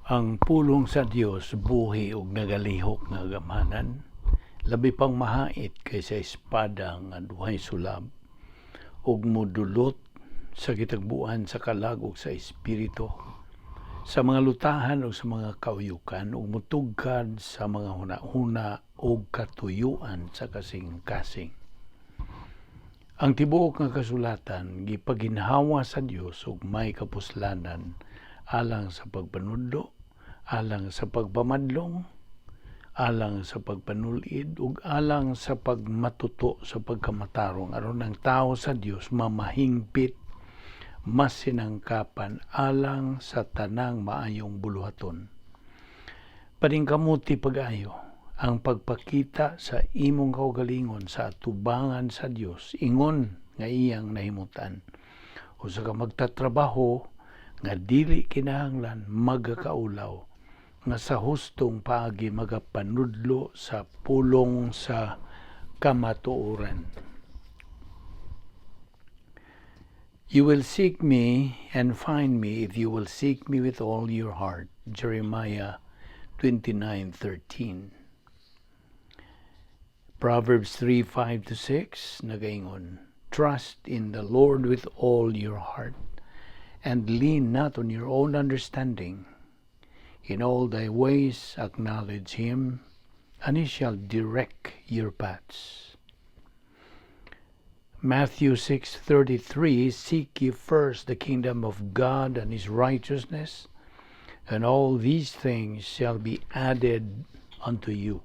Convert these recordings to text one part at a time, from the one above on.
Ang pulong sa Dios buhi ug nagalihok nga gamhanan, labi pang mahait kaysa espada nga duhay sulab, ug mudulot sa gitagbuan sa kalag ug sa espiritu, sa mga lutahan ug sa mga kauyukan, ug mutugkad sa mga hunahuna ug katuyuan sa kasing-kasing. Ang tibuok nga kasulatan gipaginhawa sa Dios ug may kapuslanan alang sa pagpanudlo, alang sa pagpamadlong, alang sa pagpanulid ug alang sa pagmatuto sa pagkamatarong, aron ang tao sa Dios mamahingpit, masinangkapan alang sa tanang maayong buluhaton. Paningkamuti pag-ayo ang pagpakita sa imong kaugalingon sa atubangan sa Dios ingon nga iyang nahimutan. Usa ka magtatrabaho nga dili kinahanglan magakaulaw, nga sa hustong paagi magapanudlo sa pulong sa kamatuoran. You will seek me and find me if you will seek me with all your heart. Jeremiah 29:13. Proverbs 3:5 to 6 nagaingon, "Trust in the Lord with all your heart, and lean not on your own understanding. In all thy ways acknowledge him, and he shall direct your paths." Matthew 6:33, "Seek ye first the kingdom of God and his righteousness, and all these things shall be added unto you."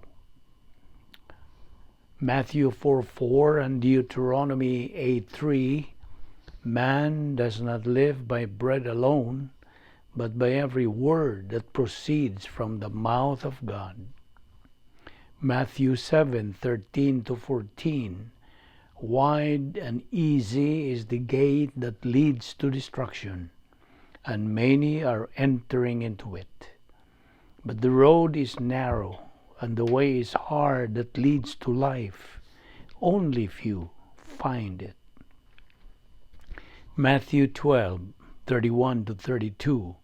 Matthew 4:4 and Deuteronomy 8:3, "Man does not live by bread alone, but by every word that proceeds from the mouth of God." Matthew 7:13 to 14, "Wide and easy is the gate that leads to destruction, and many are entering into it. But the road is narrow, and the way is hard that leads to life. Only few find it." Matthew 12:31 to 32,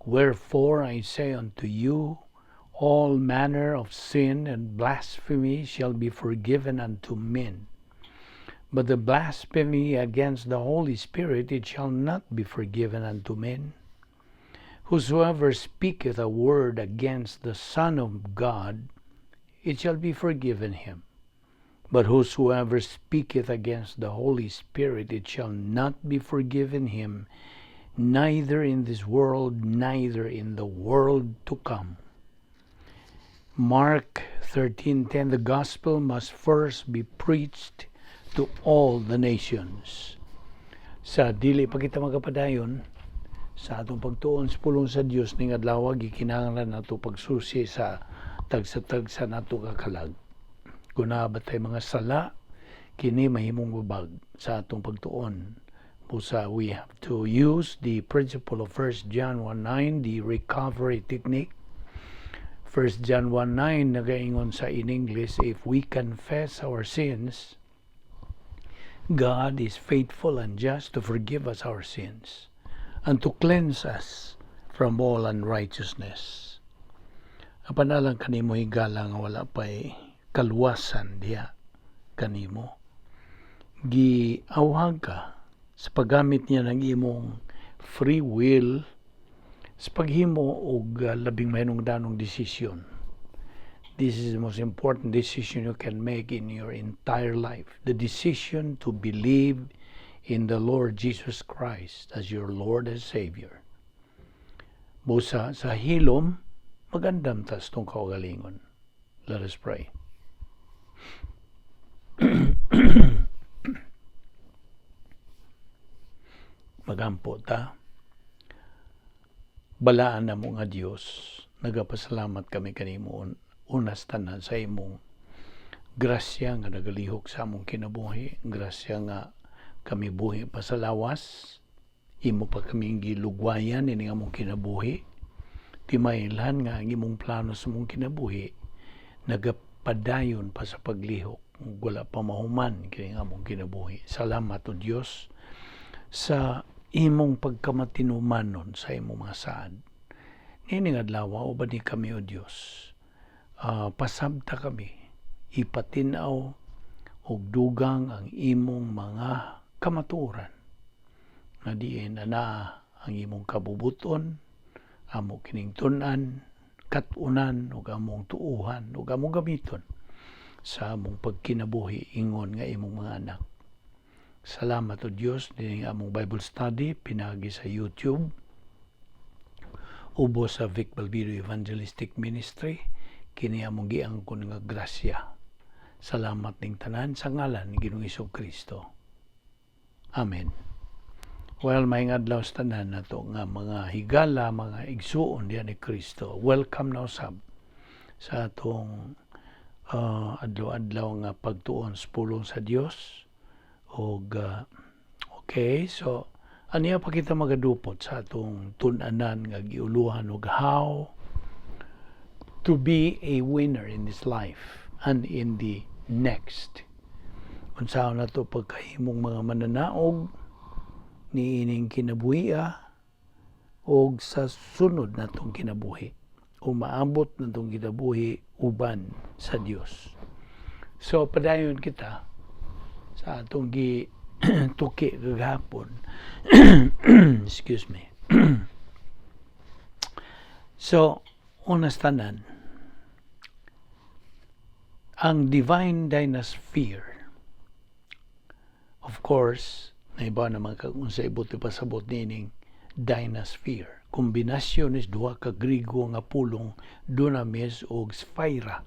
"Wherefore I say unto you, all manner of sin and blasphemy shall be forgiven unto men. But the blasphemy against the Holy Spirit, it shall not be forgiven unto men. Whosoever speaketh a word against the Son of God, it shall be forgiven him. But whosoever speaketh against the Holy Spirit, it shall not be forgiven him, neither in this world, neither in the world to come." Mark 13:10, "The gospel must first be preached to all the nations." Sa dili pa kita magapadayon sa atong pagtuon sa pulong sa Dios ning adlaw, gikinahanglan nato pagsusi sa tagsa-tagsa nato ka kalag. Kung naa ba tay mga sala, kini mahimong babag sa atong pagtuon. Busa we have to use the principle of 1 John 1:9, the recovery technique. 1 John 1:9 nagaingon sa in English, "If we confess our sins, God is faithful and just to forgive us our sins and to cleanse us from all unrighteousness." Apan alang kanimo, higala, nga wala pa'y kaluwasan diha kanimo, giawhag ka sa paggamit niya ng imong free will sa paghimo og labing mahinungdanong desisyon. This is the most important decision you can make in your entire life. The decision to believe in the Lord Jesus Christ as your Lord and Savior. Busa sa hilom, mag-andam ta sa atong kaugalingon. Let us pray. Magampo ta. Balaan namo nga Dios, nagapasalamat kami kanimo unas tanan sa imong grasya nga nagalihok sa among kinabuhi, grasya nga kami buhi pa sa lawas, imo pa kaming gilugwayan ini among kinabuhi. Timailhan nga ang imong plano sa among kinabuhi nagapadayon pa sa paglihok, wala pa mahuman kini among kinabuhi. Salamat, O Dios, sa imong pagkamatinumanon sa imong mga saad. Niining adlaw, uban ni kami, O Dios. Pasabta kami, ipatin-aw og dugang ang imong mga kamatuoran nga diin anaa ang imong kabubuton, amo kining tun-an, kat-unan ug among tuuhan ug among gamiton sa among pagkinabuhi ingon nga imong mga anak. Salamat, O Dios, nining among Bible study pinagi sa YouTube ubos sa Vic Balbido Evangelistic Ministry. Kini among giangkon nga grasya. Salamat ning tanan sa ngalan ni Ginoong Kristo. Amen. Well, maayong adlaw sa tanan nato nga mga higala, mga igsuon diyan ni Kristo. Welcome na usab sa atong adlaw-adlaw nga pagtuon sa pulong sa Dios. Og okay, so aniya pa kita magadupot sa atong tun-anan nga giuluhan og "How to be a winner in this life and in the next." Unsaon nato pagkahimong mga mananaog niining kinabuhia og sa sunod natong kinabuhi o maabot natong kinabuhi uban sa Dios. So padayon kita sa atong gi tuki kagahapon. Excuse me. So, una sa tanan, ang divine dynasphere. Of course, naiba naman kag unsa ibot pasabot nining dynasphere. Kombinasyon is duha ka Grigo nga pulong, dunamis ug sphaira.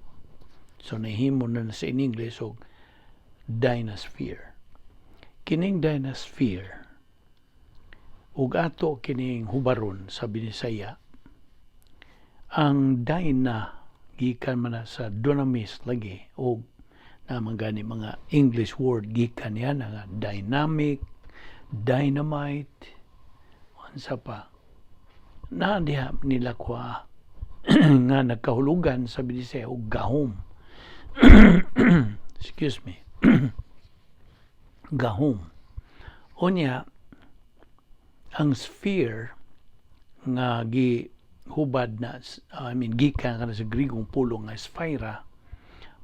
So nahimo na sa in English og dynasphere. Kining dynasphere ug ato kining hubaron sa Binisaya, ang dyna gikan man na sa dunamis lagi og naman gani mga English word gikan yan nga dynamic, dynamite, unsa pa na diha nila kuha nga nagkahulugan sa Binisaya og gahom. Excuse me. Gahom. Unya ang sphere nga gihubad na, I mean, gikan kana sa Grigong pulong nga sphaira,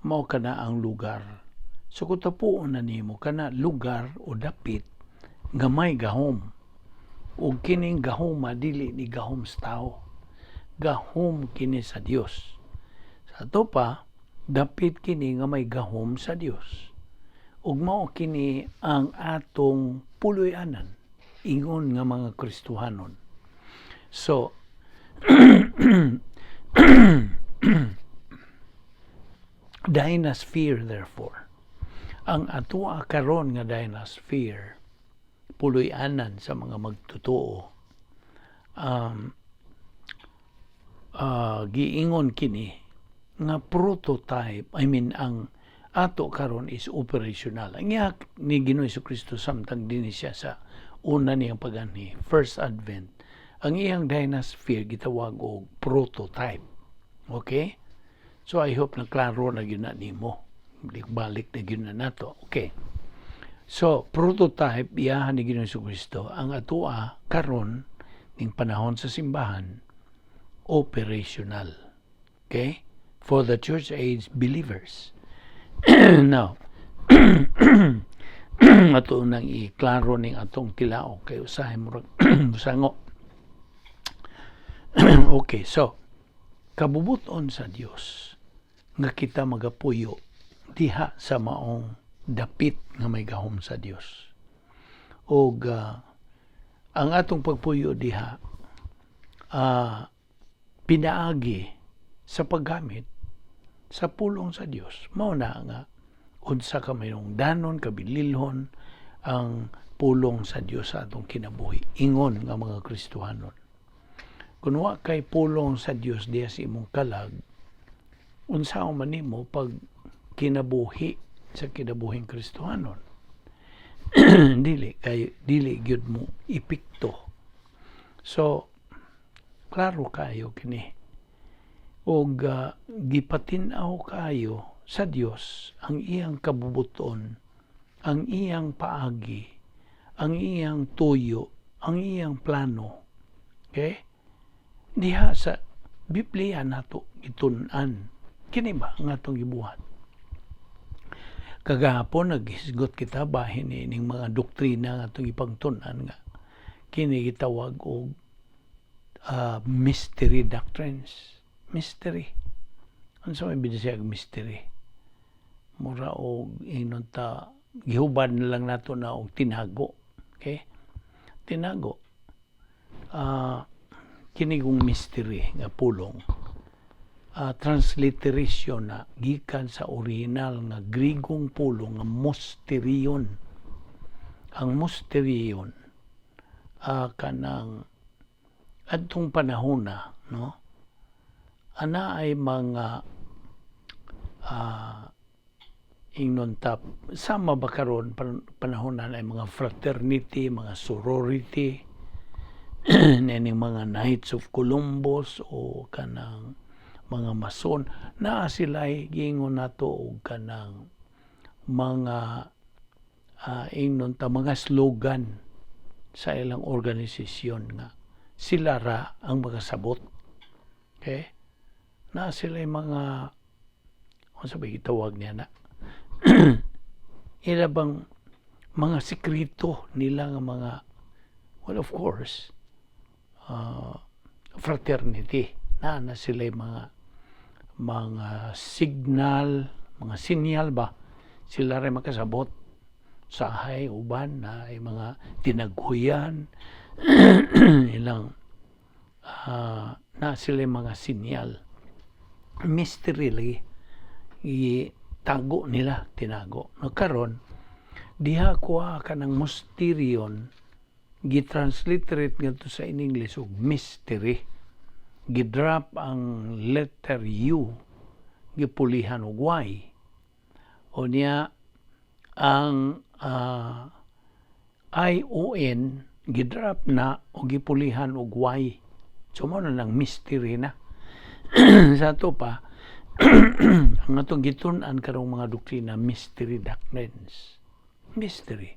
mao kana ang lugar. So kung tapuon na nimo kana lugar o dapit nga may gahom, ug kining gahoma dili ni gahom sa tao, gahom kini sa Dios. Sa ato pa, dapit kini nga may gahom sa Dios ug mao kini ang atong puloy-anan ingon nga mga Kristohanon. So dynasphere, therefore, ang atoa karon nga dynasphere, puloy-anan sa mga magtotoo, giingon kini nga prototype, I mean, ang ato karon is operational. Ang iya ni Ginoo Kristo samtang dinhi siya sa una niyang paganhi, first advent, ang iyang dynasphere gitawag og prototype. Okay, so I hope na klaro na gyud na nimo. Balik na gyud na nato. Okay, so prototype iyahan ni Ginoo Kristo. Ang atoa karon ning panahon sa simbahan, operational. Okay, for the church age believers. Now, ato nang iklaro ning atong tilaok kay usahay murag musango. Okay, so kabubuton sa Dios nga kita magapuyo diha sa maong dapit nga may gahom sa Dios. Og ang atong pagpuyo diha pinaagi sa paggamit sa pulong sa Dios. Mao na nga unsa ka mayong danon kabililhon ang pulong sa Dios sa atong kinabuhi ingon nga mga Kristohanon. Kung wa kay pulong sa Dios diha sa imong kalag, unsa man nimo pag kinabuhi sa kinabuhing Kristohanon? Dili kay dili gyud mo epekto. So klaro kayo kini og gipatin-aw kayo sa Dios ang iyang kabubuton, ang iyang paagi, ang iyang tuyo, ang iyang plano. Okay? Diha sa Biblia nato gitun-an, kini ba ang atong gibuhat? Kagahapon naghisgot kita bahin ining mga doktrina nga atong ipangtun-an nga kini gitawag og mystery doctrines. Mystery. Unsa may Bisaya mystery? Mura og ingnon ta, gihubad na lang nato na og tinago. Okay? Tinago. Kini kong mystery nga pulong, transliteration na gikan sa original nga Grigong pulong nga mysterion. Ang mysterion, kanang adtong panahon na, no, ana ay mga ingnon ta, sama ba karon panahon na ay mga fraternity, mga sorority, nining mga Knights of Columbus o kanang mga Mason, naa sila giingon nato og kanang mga ingnon ta mga slogan sa ilang organisasyon nga sila ra ang makasabot. Okay? Naa sila mga, unsa ba gitawag niya na, ila bang mga sekreto nila nga mga, well, of course, fraternity na na sila mga signal, mga sinyal ba, sila rin makasabot sahay uban na ay mga tinaghuyan ilang na sila mga sinyal. Mystery lagi, tago nila, tinago no. Karon diha kuha kanang mysterion, gitransliterate ngadto sa in English og mystery. Gidrop ang letter U, gipulihan og Y. O niya ang ION, gidrop na o gipulihan og Y. So mo na lang mystery na. Sa ato pa, ang atong gitun-an karong mga doktrina, mystery doctrines. Mystery.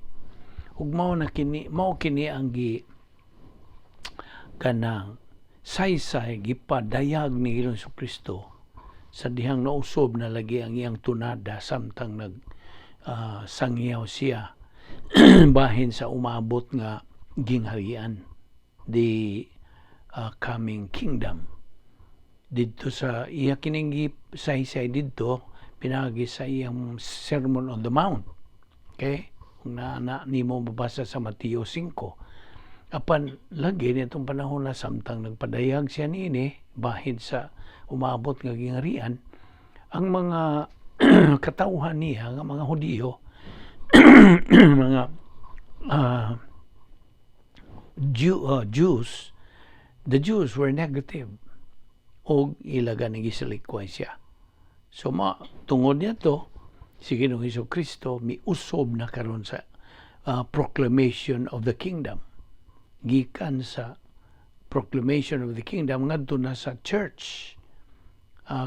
Ug mao na kini, mao kini ang gi kanang saysay gipadayag ni Ginoong Kristo sa dihang nausob na lagi ang iyang tunada samtang nag sangyaw siya bahin sa umabot nga gingharian, the coming kingdom. Didto sa iya kining saysay didto pinagi sa iyang Sermon on the Mount. Okay, kung na nimo mabasa sa Mateo 5. Apan lagi nitong panahon na samtang nagpadayag siya niini bahin sa umabot nga gingharian, ang mga katawhan niya nga mga Hudiyo, mga Jews, the Jews were negative og ila gani gisalikway siya. So ma tungod niya to, si Ginoong Hesus Kristo miusob na karon sa proclamation of the kingdom. Gikan sa proclamation of the kingdom ngadto na sa church.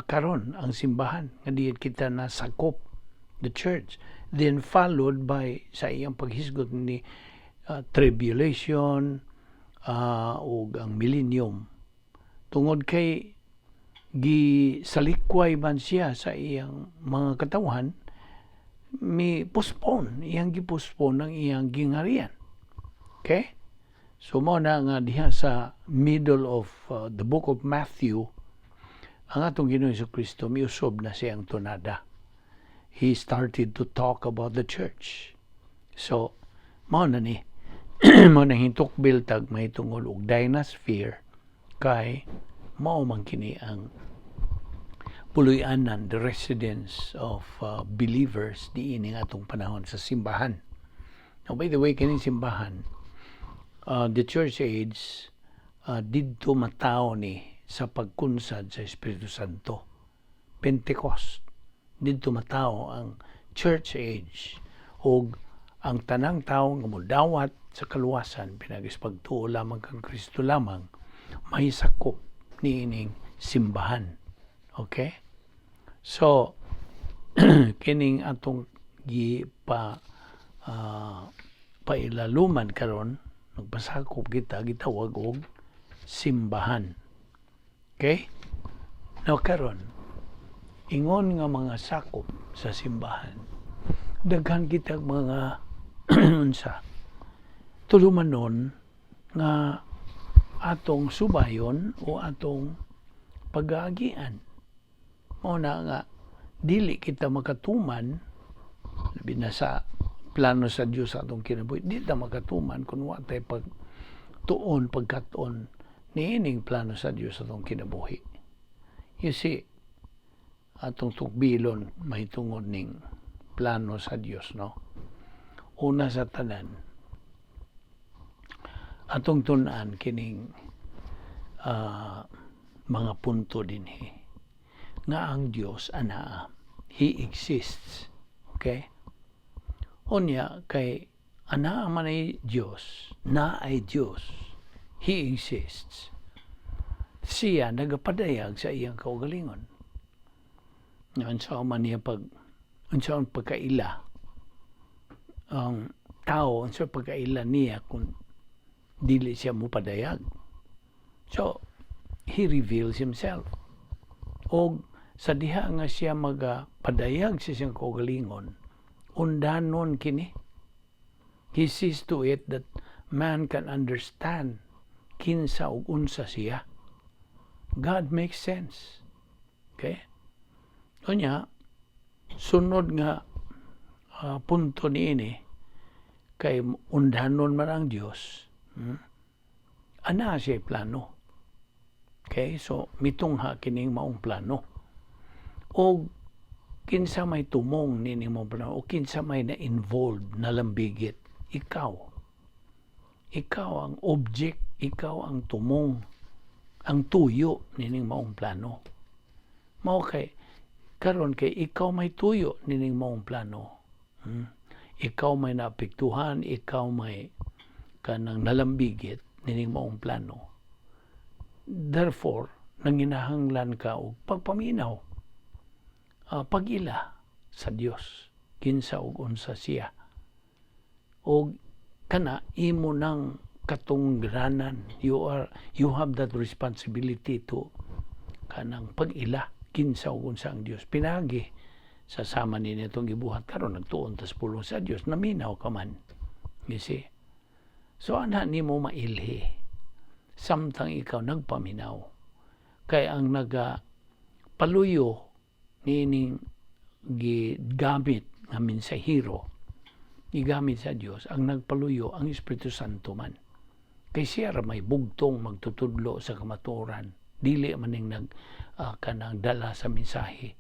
Karon ang simbahan nga diin kita nasakop, the church, then followed by sa iyang paghisgot ni tribulation ug ang millennium. Tungod kay gisalikway man siya sa iyang mga katawhan, mi postpone, iyang gi-postpone ang iyang gingharian. Okay, so mo na nga diha sa middle of the book of Matthew, ang atong Ginoong Kristo miusob na siyang tunada. He started to talk about the church. So mao na ni, mao na hintukbil tag mahitungod og dynasphere kay mao man kini ang puloy-anan, the residence of believers diini nga atong panahon sa simbahan. Now, by the way, kining simbahan, the church age, didto matawo ni sa pagkunsad sa Espiritu Santo. Pentecost. Didto matawo ang church age ug ang tanang tawo nga modawat sa kaluwasan pinagi sa pagtuo lamang kang Kristo lamang may sakop niining simbahan. Okay? So kining atong gipa pailaluman karon, nagpasakop kita, gitawag og simbahan. Okay? Now karon, ingon nga mga sakop sa simbahan, daghan kitag mga unsa tulumanon nga atong subayon o atong pag-aagian. Mao na nga dili kita makatuman, labi na sa plano sa Dios sa atong kinabuhi, di ta makatuman kung wa tay pag tuon, pagkat-on niining plano sa Dios sa atong kinabuhi. You see, atong tukbilon mahitungod ning plano sa Dios, no? Una sa tanan, atong tun-an kining mga punto dinhi nga ang Dios anaa. He exists. Okay? Unya kay anaa man ay Dios, na ay Dios. He exists. Siya nagapadayag sa iyang kaugalingon. Nga unsa man niya pag unsa ang pagkaila ang tao, unsa pagkaila niya kung dili siya mopadayag? So, he reveals himself. Og sa diha nga siya magapadayag sa siyang kaugalingon, undanon kini. He sees to it that man can understand kinsa ug unsa siya. God makes sense. Okay? Unya, sunod nga punto niini kay undanon man ang Dios. Ana siya plano. Okay? So, mitungha kining maong plano. O kinsa may tumong nini mo plano o kinsa may na-involved na lambigit? Ikaw. Ikaw ang object, ikaw ang tumong, ang tuyo nining maong plano. Mao kay karon kay ikaw may tuyo nining maong plano. Ikaw may naapektuhan, ikaw may kanang nalambigit nining maong plano. Therefore, nanginahanglan ka og pagpaminaw, pag-ila sa Dios, kinsa ug unsa siya. Og kana imo nang katunggaranan. You have that responsibility to kanang pag-ila kinsa ug unsa ang Dios. Pinagi sa sama ni nitong gibuhat karon, nagtuon tas pulong sa Dios, naminaw ka man. You see? So ana nimo mailhi samtang ikaw nagpaminaw. Kay ang naga paluyo niining gigamit nga mensahero, gigamit sa Dios, ang nagpaluyo ang Espiritu Santo man. Kay siya ra may bugtong magtutudlo sa kamatuoran. Dili man ning nag kanang dala sa mensahe.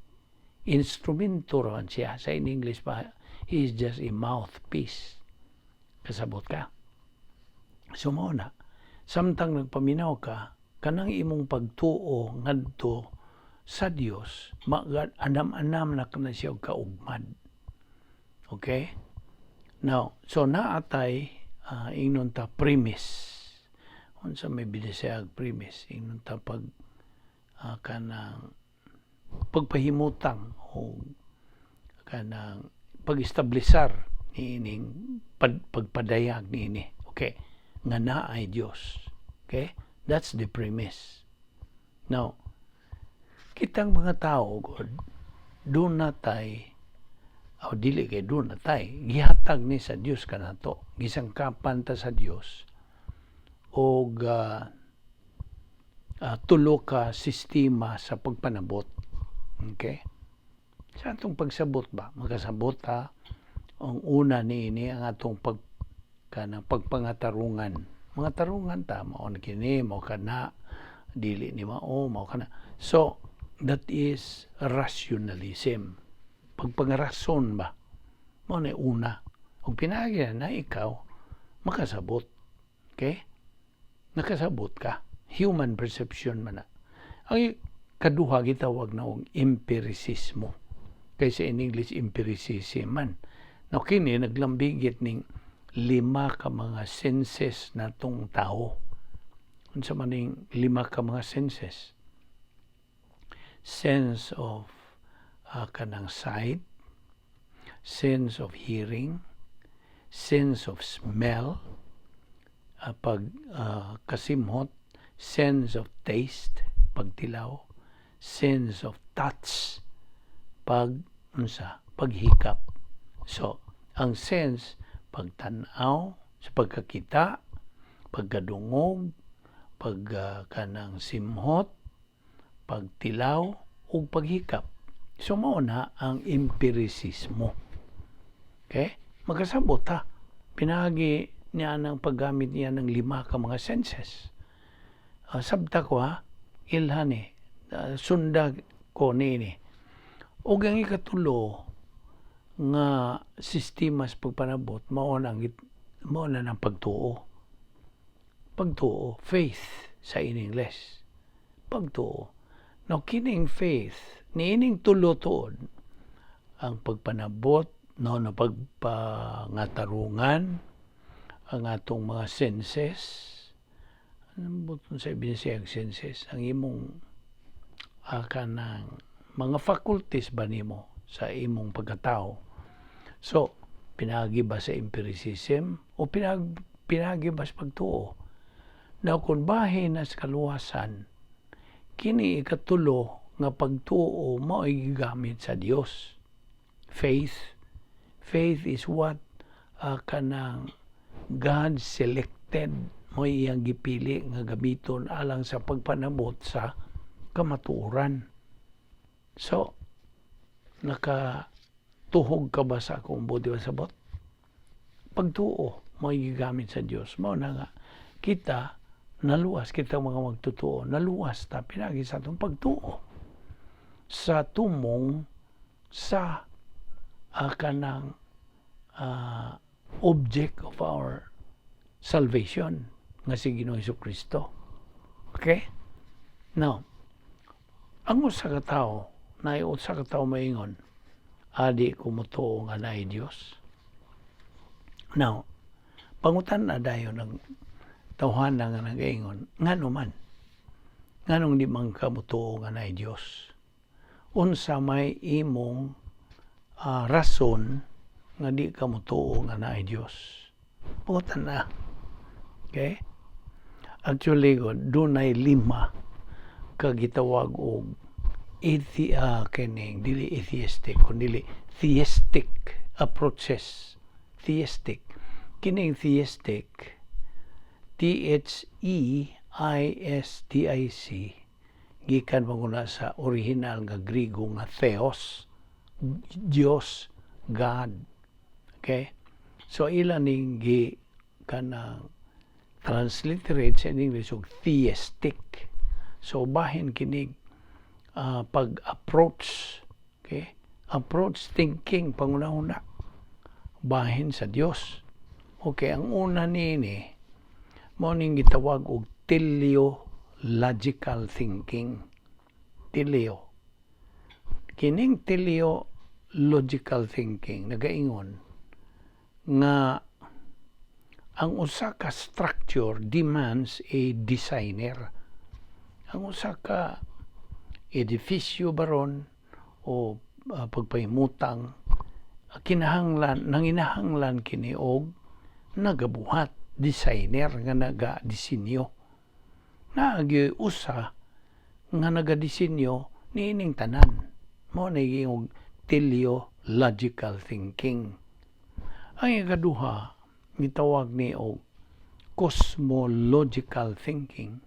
Instrumento ra man siya. Sa in English pa, he is just a mouthpiece. Kasabot ka? So mao na, samtang nagpaminaw ka, kanang imong pagtuo ngadto sa Dios, anam-anam na kana siya og kaugmad. Okay? Now, so naatay ingnon ta premise. Unsa may binisayag premise? Ingnon ta pag kanang pagpahimutang o kanang pag-establisar niining pagpadayag niini. Okay? Nga naay Dios. Okay? That's the premise. Now, kitang mga tao god, duna tay o dili kay duna tay, gihatag ni sa Dios kanato, gisangkapan ta sa Dios og tulo ka sistema sa pagpanabot. Okay? Sa atong pagsabot ba, makasabot ta, ang una niini ang atong pag kanang pagpangatarungan. Mga tarungan ta, mao na kini, mao kana, dili ni mao, mao kana. So, that is rationalism. Pagpangarason ba? Mao na una. Ug pinaagi na ikaw makasabot. Okay? Nakasabot ka. Human perception man na. Ang kaduha gitawag na og empiricismo. Kaysa in English, empiricism man. Now kini naglambigit ning lima ka mga senses natong tao. Unsa man ning lima ka mga senses? Sense of kanang sight, sense of hearing, sense of smell, pag kasimhot, sense of taste, pagtilaw, sense of touch, pag unsa, paghikap. So, ang sense, pagtan-aw, sa pagkakita, pagkadungog, pag kanang simhot, pagtilaw ug paghikap. So mao na ang empiricismo. Okay? Magkasabot ha. Pinaagi niya ng paggamit niya ng lima ka mga senses. Sabta ko ha, ilhan ni, sunda ko niini. Ug ang ikatulo nga sistema sa pagpanabot mao na ng pagtuo. Pagtuo, faith sa in English. Pagtuo. Now, kining faith, niining tulo tuod, ang pagpanabot, no, na pagpangatarungan, ang atong mga senses, anong buton sa Bisayang senses? Ang imong kanang mga faculties ba nimo sa imong pagkatao. So, pinagi ba sa empiricism o pinagi ba sa pagtuo? Now, kung bahin na sa kaluwasan, kini ikatulo nga pagtuo mao'y gigamit sa Dios. Faith. Faith is what kanang God selected mo, iyang gipili nga gamiton alang sa pagpanabot sa kamatuoran. So, nakatuhog ka ba sa akong buot pasabot? Pagtuo mo gigamit sa Dios. Mao na nga kita naluwas, kita mga magtutuo, naluwas ta pinagi sa atong pagtuo sa tumong sa kanang object of our salvation nga si Ginoong Kristo. Okay? Now, ang usa ka tawo, naay usa ka tawo maingon, "Adi ko motuo nga naay Dios." Now, pangutan na dayon ng tawhana nga nagaingon, ngano man? Nganong di man ka motuo nga naay Dios? Unsa may imong rason nga di ka motuo nga naay Dios? Pangutan na. Okay? Actually, god, dunay lima ka gitawag og kining dili atheistic kundi theistic approaches. Theistic, kining theistic, theistic, gikan man na sa original nga Grigo nga theos, Dios, God. Okay, so ila ning gi kanang transliterate sa English og theistic. So bahin kinig pag-approach, okay, approach thinking, pangunahuna bahin sa Dios. Okay, ang una niini mao ning gitawag og teleological thinking. Teleo. Kining teleological thinking nagaingon nga ang usa ka structure demands a designer. Ang usa ka edifisyo baron o pagpahimutang, kinahanglan nanginahanglan kini og nagabuhat, designer nga nagadisenyo. Naagi usa nga nagadisenyo niining tanan. Mao na og teleological thinking. Ang ikaduha, gitawag ni og cosmological thinking.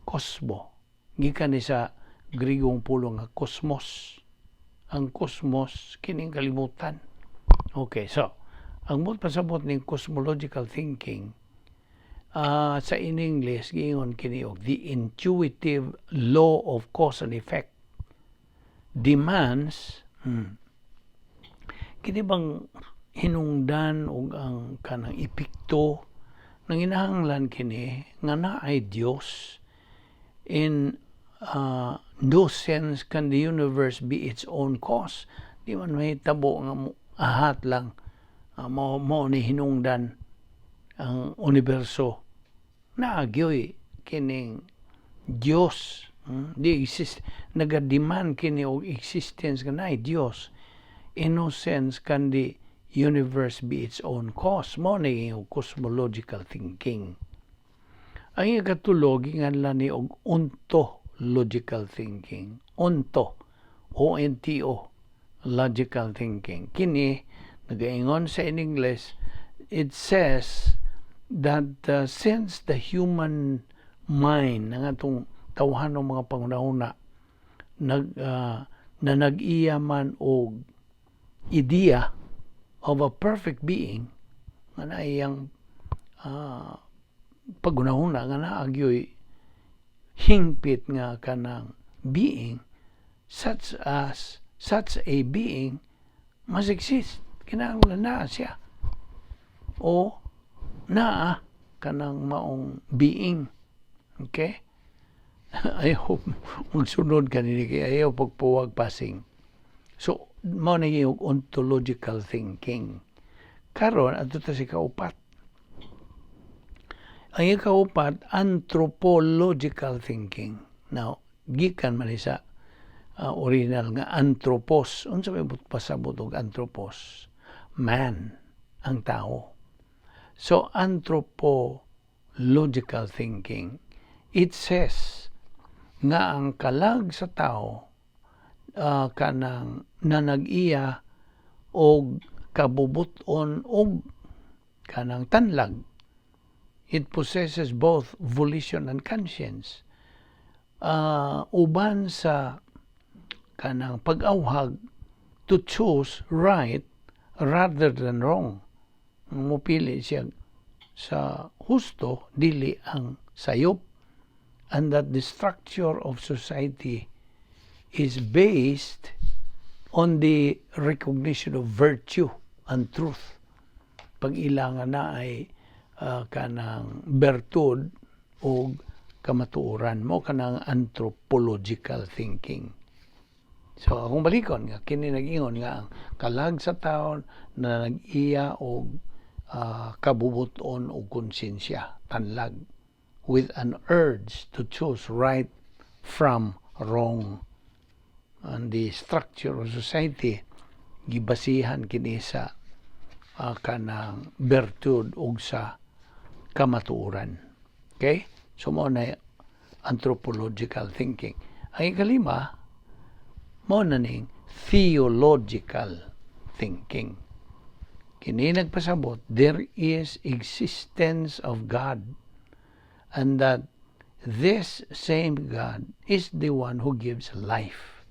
Cosmo. Gikan ni sa Grigong pulong nga cosmos. Ang cosmos kining kalibutan. Okay, so ang buot pasabot ning cosmological thinking, sa in English giingon kini og the intuitive law of cause and effect demands kini bang hinungdan ug ang kanang epekto, nanginahanglan kini nga naay Dios. In no sense can the universe be its own cause. Di man mahitabo nga ahat lang mo ni hinungdan ang universo. Naagyoy kining Dios, Di exist, naga-demand kini og existence nga naay Dios. In no sense can the universe be its own cause. Mo ni cosmological thinking. Ang ikatulo, ginganlan ni og ontological. Ontological thinking. Onto, O-N-T-O, logical thinking. Kini, nagaingon sa in English, it says that since the human mind, nga atong tawhanong mga panghunahuna, na nag-iya man og idea of a perfect being, nga na iyang paghunahuna nga naa gyoy hingpit nga kanang being, such a being must exist, kinahanglan naa siya o naa kanang maong being. Okay, I hope magsunod ka nini kay ayaw pagpuwag passing. So mao na yung ontological thinking. Karon, adto ta sa ikaupat. Ang ikaupat, anthropological thinking. Now, gikan man ni sa original nga anthropos. Unsa may pasabot og anthropos? Man, ang tao. So anthropological thinking, it says nga ang kalag sa tao kanang na nag-iya og kabubuton og kanang tanlag. It possesses both volition and conscience. Uban sa kanang pag-awhag to choose right rather than wrong. Mupili siya sa husto, dili ang sayop. And that the structure of society is based on the recognition of virtue and truth. Pag-ila nga naay kanang bertud o kamatuoran mo, kanang anthropological thinking. So akong balikon nga kini nag-ingon nga ang kalag sa taon na nag-iya og kabubuton og konsensya, tanlag, with an urge to choose right from wrong. And the structure of society gibasihan kini sa kanang bertud ug sa kamatuoran. Okay? So mao na anthropological thinking. Ang ikalima, mao na ning theological thinking. Kini nagpasabot there is existence of God and that this same God is the one who gives life.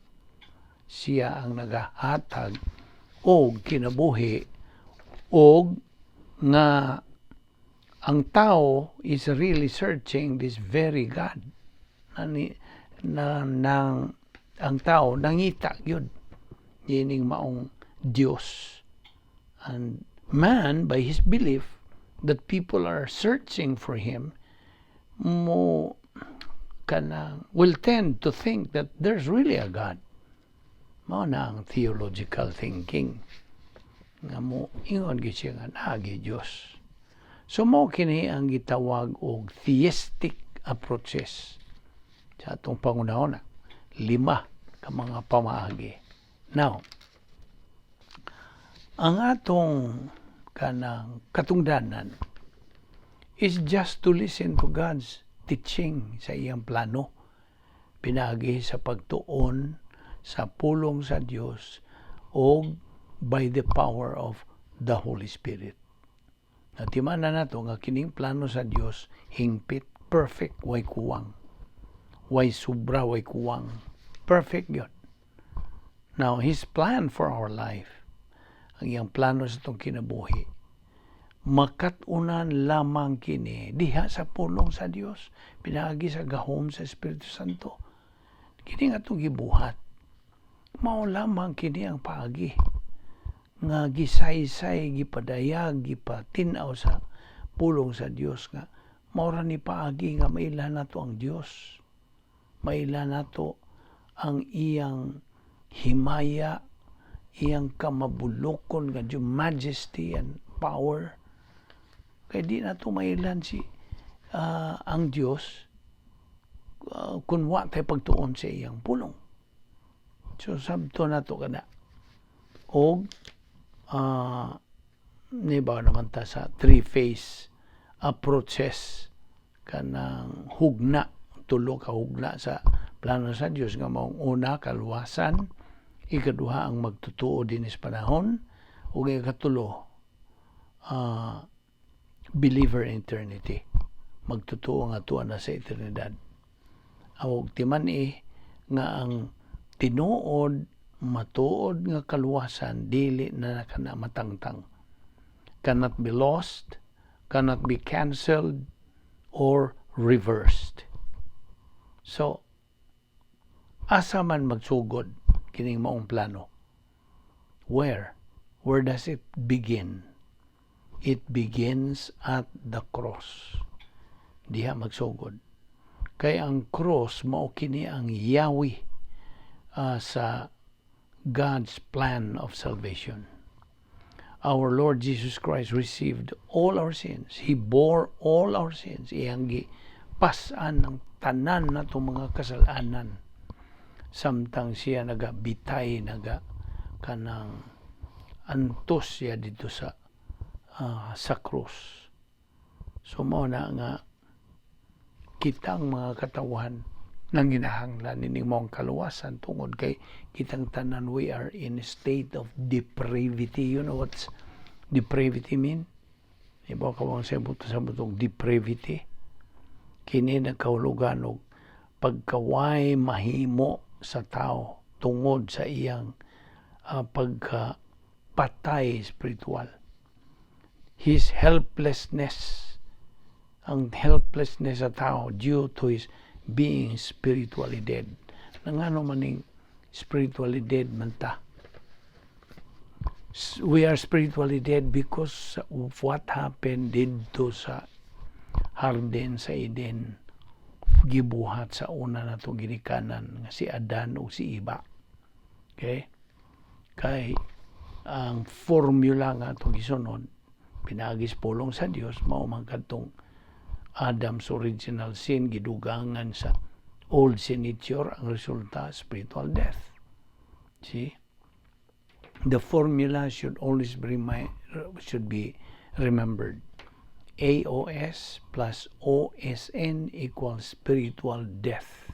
Siya ang nagahatag og kinabuhi og nga ang tao is really searching this very God na, ni, na nang ang tao nangita gyud ining maong Dios. And man, by his belief that people are searching for him, mo kanang will tend to think that there's really a God. Mao na ang theological thinking nga mo ingon gyud siya nga naa gyud Dios. So mao kini ang gitawag og theistic approaches sa atong pangunahon, lima ka mga pamaagi. Now, ang atong kanang katungdanan is just to listen to God's teaching sa iyang plano pinaagi sa pagtuon sa pulong sa Dios o by the power of the Holy Spirit. Natiman nato nga kining plano sa Dios hingpit, perfect, way kuwang. Way sobra, way kuwang. Perfect yun. Now, His plan for our life, ang iyang plano sa atong kinabuhi, makat-unan lamang kini diha sa pulong sa Dios pinaagi sa gahom sa Espiritu Santo. Kini nga atong gibuhat, mao lamang kini ang paagi nga gisaysay, gipadayag, gipatin-aw sa pulong sa Dios nga mao ra ni paagi nga maila nato ang Dios, maila nato ang iyang himaya, iyang kamabulokon nga Dios, majesty and power, kay di nato mailan si ang Dios kung wa tay pagtuon sa iyang pulong. So sabto nato kana og niba naman ta sa three phase approaches, kanang hugna, tulo ka hugna sa Plano sa Dios nga maong una, kaluwasan, ikaduha, ang magtutuo dinis panahon, ug ikatulo, believer in eternity. Magtutuo nga tuwa na sa eternidad. Awog timan-i nga ang tinuod, matuod nga kaluwasan dili na kana matangtang. Cannot be lost, cannot be cancelled or reversed. So, asa man magsugod kining maong plano? Where? Where does it begin? It begins at the cross. Diha magsugod. Kay ang cross mao kini ang yawi sa God's plan of salvation. Our Lord Jesus Christ received all our sins. He bore all our sins. Iyang gipas-an ang tanan natong mga kasalanan. Samtang siya nagabitay, naga kanang antos siya dito sa krus. So mao na nga kitang mga katawhan nang ginahanglan nining maong kaluwasan tungod kay kitang tanan, we are in a state of depravity. You know what's depravity mean? Ibaw ka bang sa butong depravity? Kini nagkahulugan og pagkaway mahimo sa tao tungod sa iyang pagka patay spiritual. His helplessness, ang helplessness sa tao due to his being spiritually dead. Nangano maning spiritually dead man ta? We are spiritually dead because of what happened didto sa hardin sa Eden, gibuhat sa una natong ginikanan nga si Adan ug si Eva. Okay? Kay ang formula nga atong gisunod pinaagi sa pulong sa Dios mao man kadtong Adam's original sin gidugangan sa old sin nature, ang resulta, spiritual death. See? The formula should always be remembered. AOS plus OSN equals spiritual death.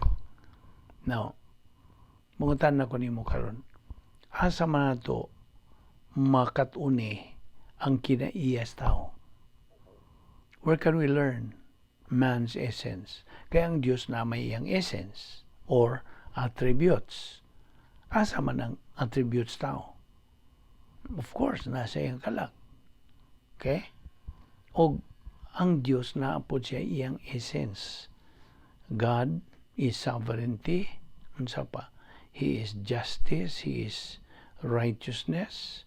Now, mangutan ko nimo karon. Asa man nato makat-uni ang kinaiyas tao? Where can we learn man's essence? Kaya ang Diyos na may iyang essence or attributes. Asa man ang attributes tao? Of course, nasa iyang kalag. Okay? O ang Diyos naa pod siya iyang essence. God is sovereignty. Unsa pa? He is justice. He is righteousness.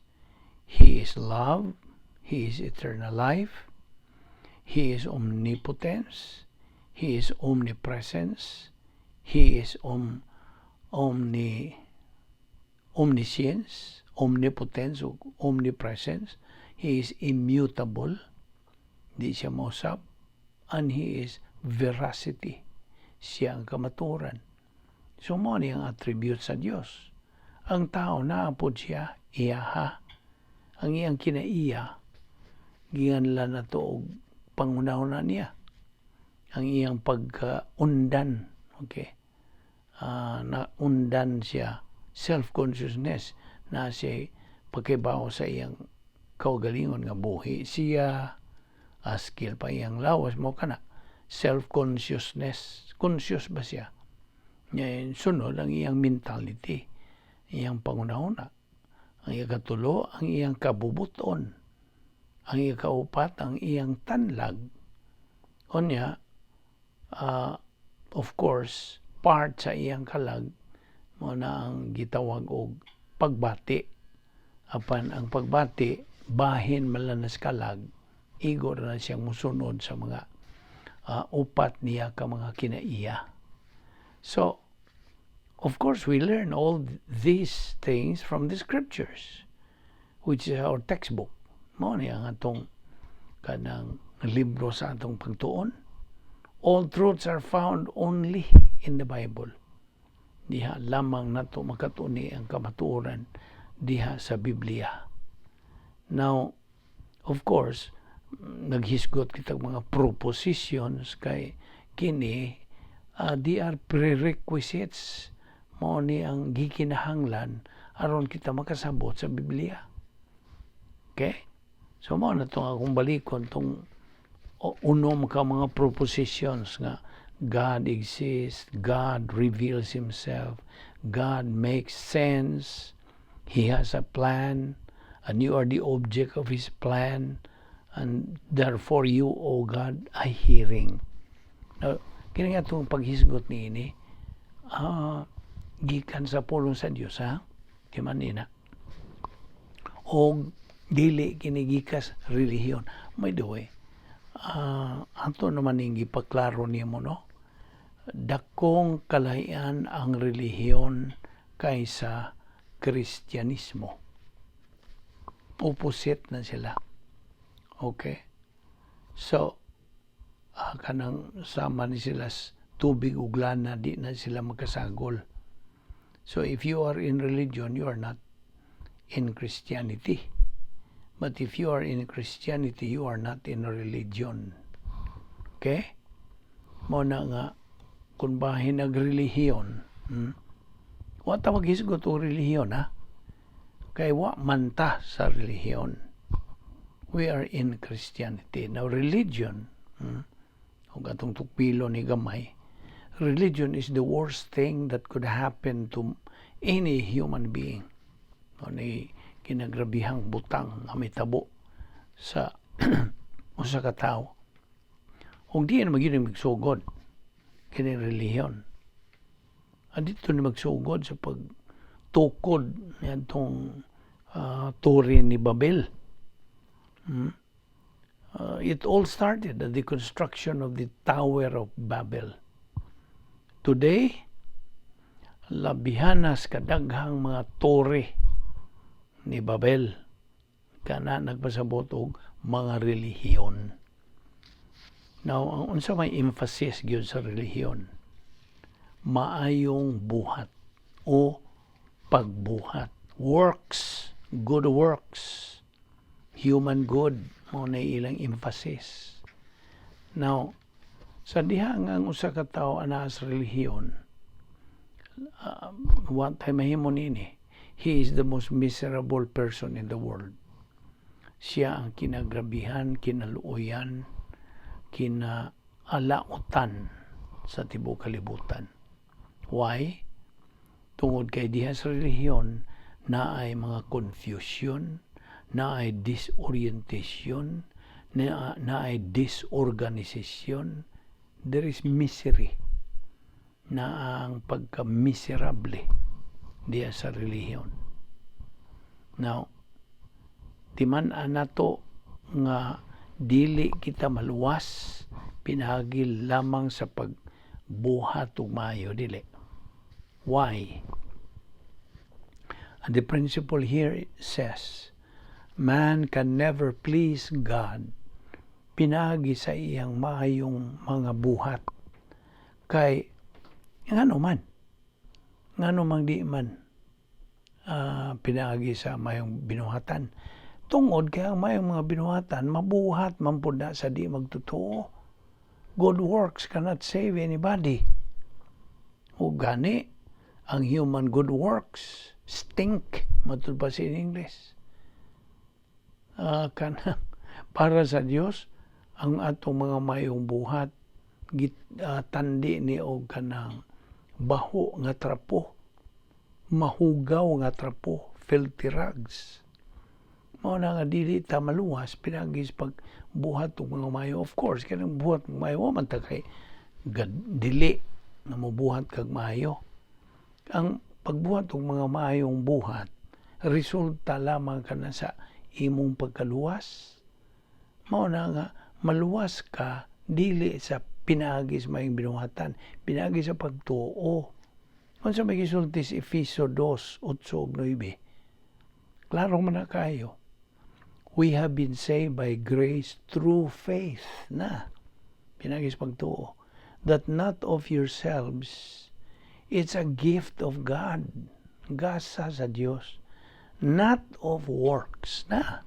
He is love. He is eternal life. He is omnipotence. He is omnipresence. He is omniscience, omnipotence, o omnipresence. He is immutable. Di siya mausab. And He is veracity. Siya ang kamaturan. So mao ni ang attribute sa Dios. Ang tao naa pod siya iyaha. Ang iyang kinaiya gianlan na to og panghunahuna niya. Ang iyang pagkaundan, okay? Na undan siya, self-consciousness na siya pagkibaw sa iyang kaugalingon nga buhi siya, askil pa iyang lawas mo kana self-consciousness, conscious ba siya. Ngayon, sunod ang iyang mentality, iyang pangunahuna. Ang iyang katulo, ang iyang kabubuton. Ang iyang kaupat, ang iyang tanlag. Unya, of course, part sa iyang kalag, mao na ang gitawag og pagbati. Apan ang pagbati, bahin man lang sa kalag, igo na siyang musunod sa mga upat niya ka mga kinaiya. So, of course, we learn all these things from the scriptures, which is our textbook. Mao ni ang atong kanang libro sa atong pagtuon. All truths are found only in the Bible. Diha lamang nato makatuni ang kamatuoran, diha sa Biblia. Now, of course, naghisgot kitag mga propositions kay kini They are prerequisites, mao ni ang gikinahanglan aron kita makasabot sa Biblia. Okay? So mao na itong akong balikon tong unom ka mga propositions nga God exists, God reveals Himself, God makes sense, He has a plan, and you are the object of His plan, and therefore you owe God a hearing. Now, kini nga itong paghisgot niini, gikan sa pulong sa Dios, ha? Di man nina. O dili kini gikas relihiyon. By the way, ato naman ning gipaklaro nimo, no? Dakong kalahian ang relihiyon kaysa Kristyanismo. Opposite na sila. Okay? So, kanang sama ni sila tubig ug lana, di na sila magkasagol. So, if you are in religion, you are not in Christianity. But if you are in Christianity, you are not in a religion. Okay? Mao na nga, kung bahin nagrelihiyon, Wa ta maghisgot og relihiyon, ha? Kay wa man ta sa relihiyon. We are in Christianity. Now, religion, ug atong tukpilo ni gamay, religion is the worst thing that could happen to any human being. O ni kinagrabihang butang nga mitabo sa usa ka tawo. Ug di na magyud magsugod kini relihiyon. Didto ni magsugod sa pagtukod niadtong tore ni Babel. It all started at the construction of the Tower of Babel. Today, labihanas kadaghang mga tore ni Babel kana nagpasabot og mga relihiyon. Now, ang unsa may emphasis gyud sa relihiyon? Maayong buhat o pagbuhat. Works, good works, human good, mao na ilang emphasis. Now, sa diha nga ang usa ka tawo anaa sa relihiyon, wa tay mahimo niini. He is the most miserable person in the world. Siya ang kinagrabihan, kinaluoyan, kinaalautan sa tibuok kalibutan. Why? Tungod kay diha sa relihiyon naay mga confusion, naay disorientation, naay disorganization, there is misery na ang pagka-miserable diha sa relihiyon. Now, timan-an nato nga dili kita maluwas pinaagi lamang sa pagbuhat og maayo, dili. Why? And the principle here says, man can never please God pinaagi sa iyang maayong mga buhat. Kay ngano man? Ngano mang di man pinaagi sa mayong binuhatan? Tungod kay ang mayong mga binuhatan mabuhat man pud na sa di magtotoo. Good works cannot save anybody. O gani, ang human good works stink, matud pa sa English. Kana para sa Dios ang atong mga mayong buhat git, tandi ni og kanang baho nga trapo, mahugaw nga trapo, filthy rags. Mao na nga dili ta maluwas pinaagi sa pagbuhat og mga mayo. Of course, kanang buhat og mayo, wa man ta kay gad, dili nga mobuhat kag maayo. Ang pagbuhat og mga maayong buhat, resulta lamang kana sa imong pagkaluwas. Mao na nga maluwas ka dili sa pinaagi sa maayong binuhatan, pinaagi sa pagtuo. Unsa may gisulti sa Efeso 2, 8 ug 9? Klaro man na kayo. We have been saved by grace through faith na. Pinaagi sa pagtuo. That not of yourselves, it's a gift of God. Gasa sa Dios. Not of works na.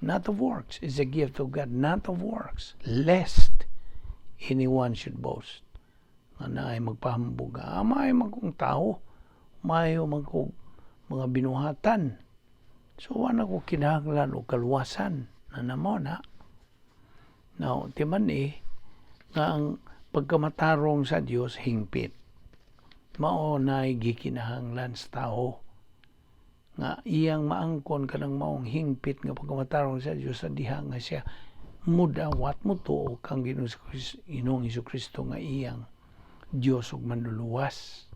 Not of works. It's a gift of God, not of works. Lest anyone should boast. Nga naay magpahambog, "Ah, maayo man kong tao, maayo man kog mga binuhatan. So wala ko kinahanglan og kaluwasan." Na namo na. Now, timan eh, nga ang pagkamatarong sa Dios hingpit. Mao na gikinahanglan sa tao nga iyang maangkon kanang maong hingpit nga pagkamatarong sa Dios sa diha nga siya mudawat, mo tuo kang Ginoong Kristo nga iyang Dios ug Manluluwas.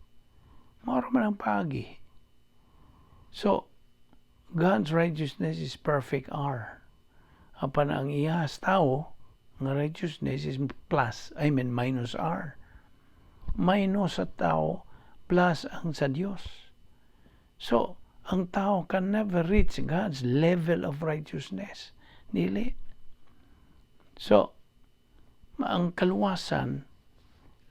Mao ra man ang paagi. So, God's righteousness is perfect R. Apan ang iya sa tao nga righteousness is plus, I mean minus R. Minus sa tao, plus ang sa Dios. So, ang tao can never reach God's level of righteousness. Dili. So, ang kaluwasan,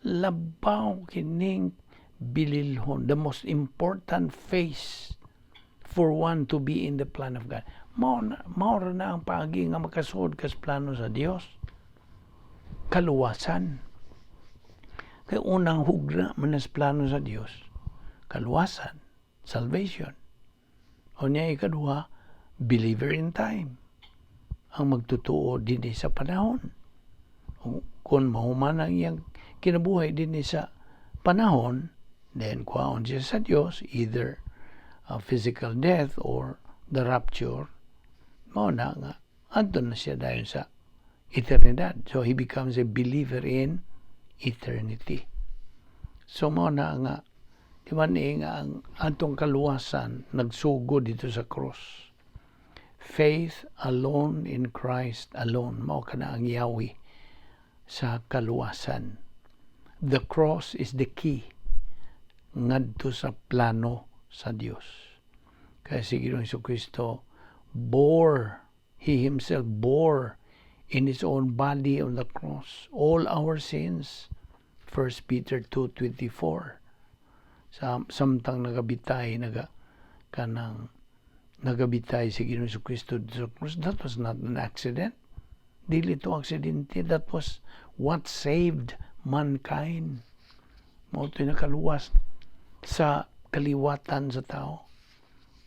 labaw kining bililhon, the most important phase for one to be in the plan of God. Mao ra na ang paagi nga makasuod ka sa plano sa Dios. Kaluwasan. Kay unang hugna man sa plano sa Dios, kaluwasan, salvation. O niya ikaduha, believer in time. Ang magtutuo dinhi sa panahon. Kung mahuman ang iyang kinabuhi dinhi sa panahon, then kuhaon siya sa Dios, either a physical death or the rapture, mao na nga adto na siya dayon sa eternidad. So he becomes a believer in eternity. So mao na nga di man eh nga ang atong kaluwasan nagsugod didto sa cross. Faith alone in Christ alone, mao kana ang yawi sa kaluwasan. The cross is the key ngadto sa plano sa Dios. Kaya si Ginoong Kristo bore, He Himself bore in His own body on the cross all our sins. 1 Peter 2:24. Sa samtang nagabitay, naga kanang nagabitay si Ginoong Kristo sa cross, that was not an accident. Dili to aksidente. That was what saved mankind. Mao to'y nakaluwas sa kaliwatan sa tao.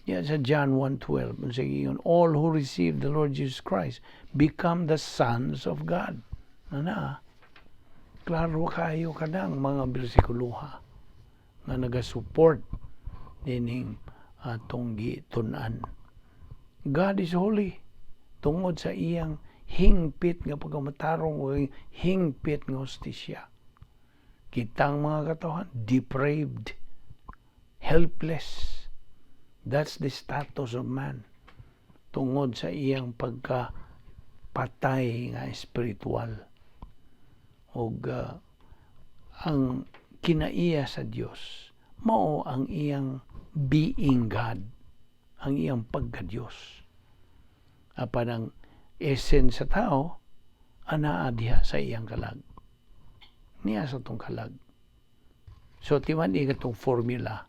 Yeah, sa John 1:12, unsa giingon? "All who receive the Lord Jesus Christ become the sons of God." Na na, klaro kayo kanang mga bersikuloha nga naga-support nining atong gitun-an. God is holy tungod sa iyang hingpit nga pagkamatarong o hingpit nga hustisya. Kitang mga katawhan, depraved, helpless. That's the status of man tungod sa iyang pagka patay nga espiritual. Og ang kinaiya sa Dios mao ang iyang being God, ang iyang pagka-Dios. Apan ang essence sa tao anaa diha sa iyang kalag. Niya sa tong kalag. So timan katong formula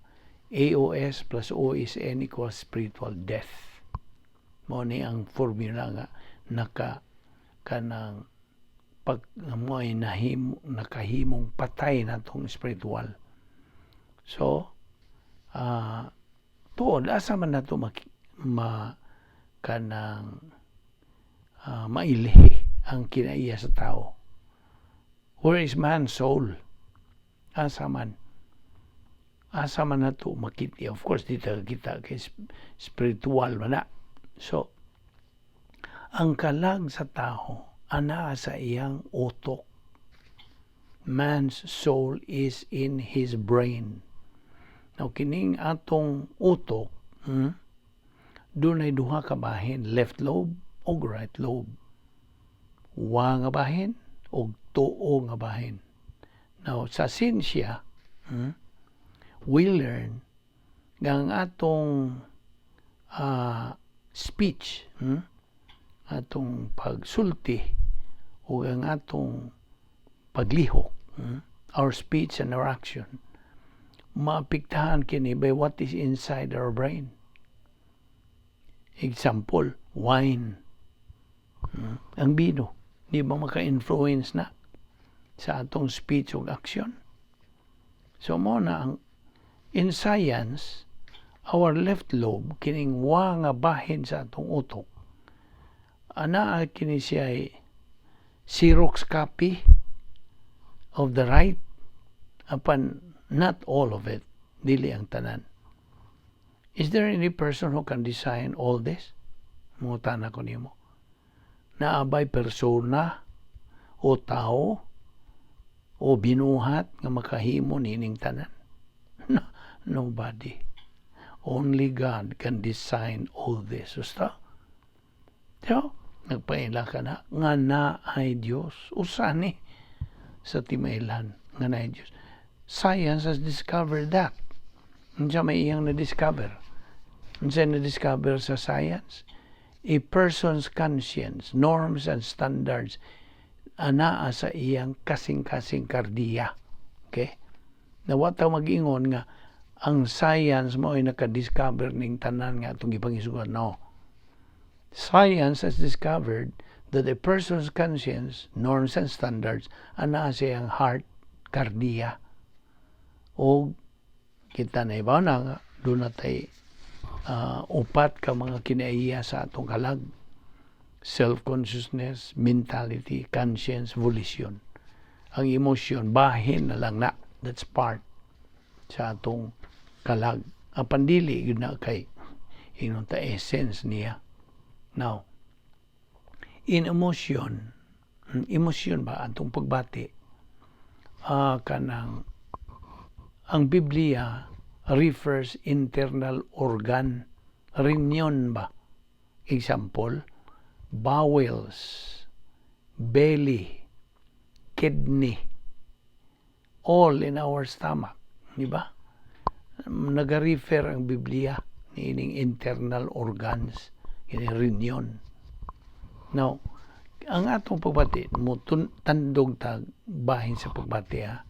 AOS plus OSN equals spiritual death. Mao ni ang formula nga naka kanang pag mo ay nahimo, nakahimong patay na tong spiritual. So, tuod asa man nato ma kanang mailhi ang kinaiya sa tao? Where is man's soul? Asa man? Asa man nato makita? Of course, dito kita kay spiritual man na. So, ang kalag sa tao anaa sa iyang utok. Man's soul is in his brain. Now, kining atong utok, dunay duha ka bahin, left lobe ug right lobe. Wa nga bahin ug tuo nga bahin. Now, sa sinsya, we learn nga ang atong speech, atong pagsulti ug ang atong paglihok, our speech and our action, maapektahan kini by what is inside our brain. Example, wine. Ang bino, di ba maka-influence na sa atong speech ug action? So mao na ang in science, our left lobe, kining wa nga bahin sa atong utok, anaa kini siya ay Xerox copy of the right, apan not all of it, dili ang tanan. Is there any person who can design all this? Mangutana ko nimo, naa bay persona o tao o binuhat nga makahimo nining tanan? No, nobody. Only God can design all this. Usta? So, nagpaila ka na nga naay Dios. Usa ni sa timailhan nga naay Dios. Science has discovered that. Unsa may iyang na-discover? Unsa na-discover sa science? A person's conscience, norms and standards anaa sa iyang kasing-kasing kardiya. Okay? Wa ta mag-ingon nga ang science mao ay naka-discover ning tanan nga atong gipangisugan. No. Science has discovered that a person's conscience, norms and standards anaa sa iyang heart, kardiya. O kita na ibaw na nga duna tay upat ka mga kinaiya sa atong kalag: self-consciousness, mentality, conscience, volition. Ang emotion, bahin na lang na. That's part sa atong kalag. Apan dili yun na kay ingon ta essence niya. Now, in emotion, emotion ba atong pagbati, kanang ang Biblia refers internal organ, rinyon ba? Example, bowels, belly, kidney, all in our stomach. Di ba? Naga-refer ang Biblia niining internal organs, kini rinyon. Now, ang atong pagbati, mo tandog tag bahin sa pagbati ha.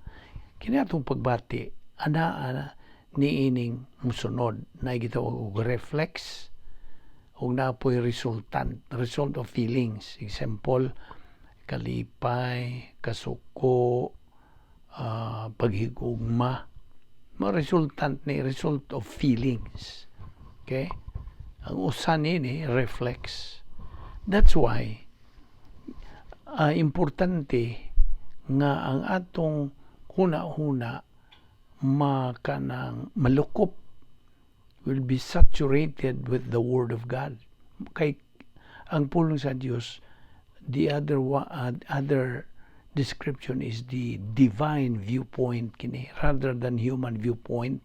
Kini atong pagbati, ana niining musunod na gitawag og reflex ug naa poy resultant, result of feelings. Example, kalipay, kasuko, paghigugma, mo resultant ni result of feelings. Okay? Ang usa nini reflex. That's why importante nga ang atong huna-huna makanang malukop, will be saturated with the Word of God. Kay ang pulong sa Dios, the other description is the divine viewpoint kini rather than human viewpoint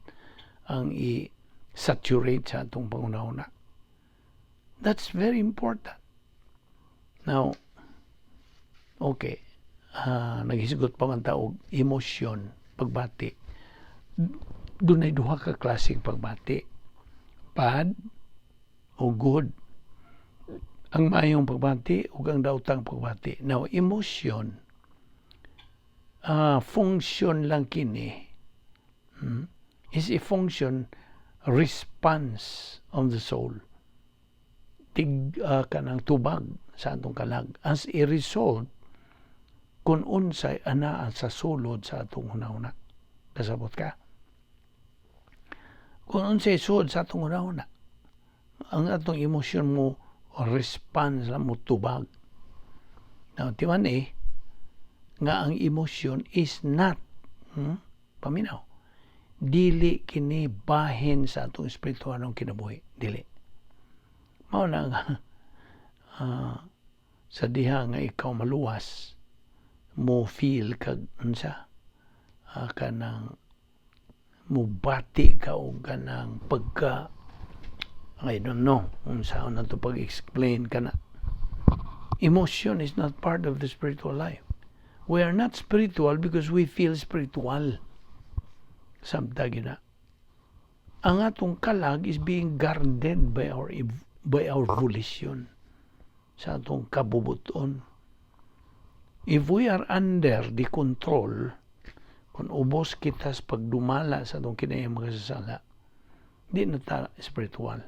ang i-saturate sa atong panghuna-huna. That's very important. Now, okay, naghisgot pa man ta og emosyon, pagbati. Dunay duha ka klaseng pagbati. Bad o good. Ang maayong pagbati ug ang daotang pagbati. Now, emotion, function lang kini, is a function response of the soul. Tig kanang tubag sa atong kalag as a result kung unsay anaa sa sulod sa atong hunahuna. Kasabot ka? Kung unsay sulod sa atong hunahuna, ang atong emosyon mo response lang, mo tubag. Now, timan eh, nga ang emosyon is not, paminaw, dili kini bahin sa atong espiritualong kinabuhi. Dili. Mao na nga, sa diha nga ikaw maluwas, mo feel kag unsa, kanang mubati ka og kanang pagka, I don't know unsa na to pag-explain kana. Emotion is not part of the spiritual life. We are not spiritual because we feel spiritual. Samtang na ang atong kalag is being guarded by our volition sa atong kabubuton. If we are under the control, kung ubos kita sa pagdumala sa atong kinahiyang makasasala, di na ta spiritual.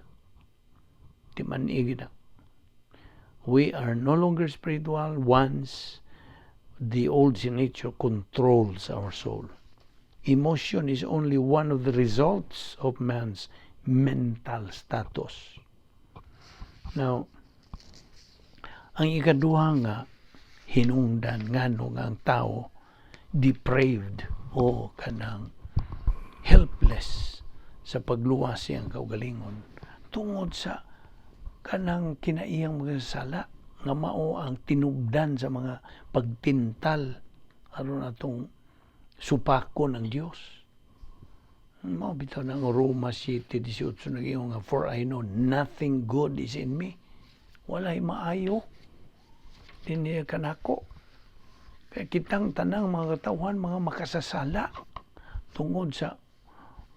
Di man na. We are no longer spiritual once the old nature controls our soul. Emotion is only one of the results of man's mental status. Now, ang ikaduha nga hinungdan ngano nga ang tao depraved o kanang helpless sa pagluwas siyang kaugalingon, tungod sa kanang kinaiyang mga sala nga mao ang tinubdan sa mga pagtintal aron atong supakon ang Dios. Mao bitaw nang Roma 7:18 nag-ingon nga, "For I know nothing good is in me." Walay maayo dinhi kanako. Kaya kitang tanang mga katawhan mga makasasala tungod sa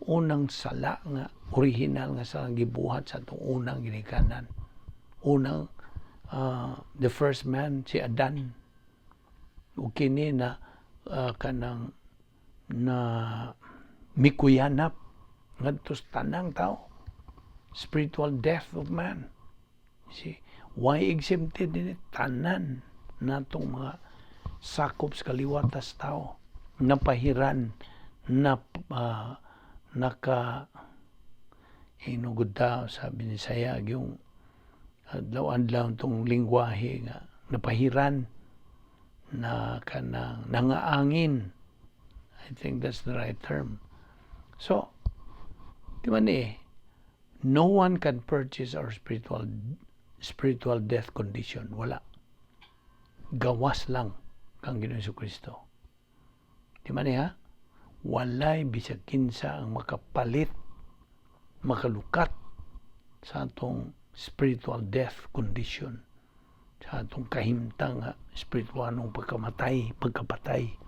unang sala nga original nga sa gibuhat sa atong unang ginikanan. Unang the first man, si Adan. Ug kini na kanang na mikuyanap ngadto sa tanang tao, spiritual death of man. See, why exempted din tanan natong mga sakop sa kaliwatas tao, napahiran na naka hinugod ta sa Binisaya, yung adlaw-adlaw tong lingwahe nga napahiran na kanang nangaangin. I think that's the right term. So, di ba ni, no one can purchase our spiritual death condition. Wala. Gawas lang kang Ginoong Kristo. Di ba ni ha? Walay bisag kinsa ang makapalit, makalukat sa atong spiritual death condition, sa atong kahimtang nga spiritualong pagkamatay, pagkapatay.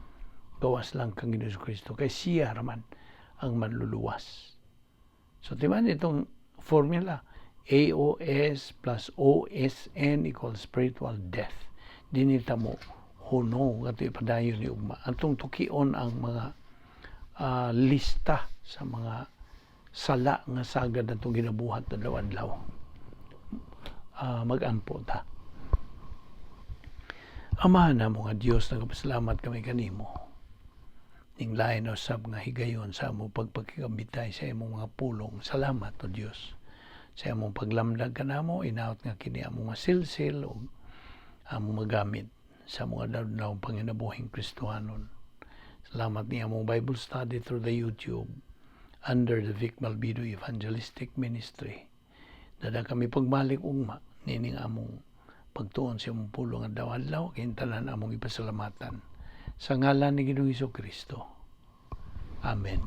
Gawas lang kang Ginoong Kristo. Kay siya raman ang manluluwas. So, di ba itong formula? AOS plus OSN equals spiritual death. Dinhi ta mo huno ato ipadayon ni ugma. Atong tukion ang mga lista sa mga sala nga sagad atong ginabuhat adlaw-adlaw. Mag-ampo ta. Amahan namo nga Dios, nagapasalamat kami kanimo. Ning lain usab nga higayon sa among pagpakigambitay sa imong mga pulong. Salamat, O Dios, sa imong paglamdag kanamo, inaot nga kini among masilsil ug among magamit sa mga adlaw panginabuhing Kristohanon. Salamat ni among Bible study through the YouTube under the Vic Malbido Evangelistic Ministry. Dada kami pagbalik ugma nining among pagtuon sa imong pulong adlaw-adlaw, kintalan among ipasalamatan. Sa ngalan ni Ginoong Kristo. Amen.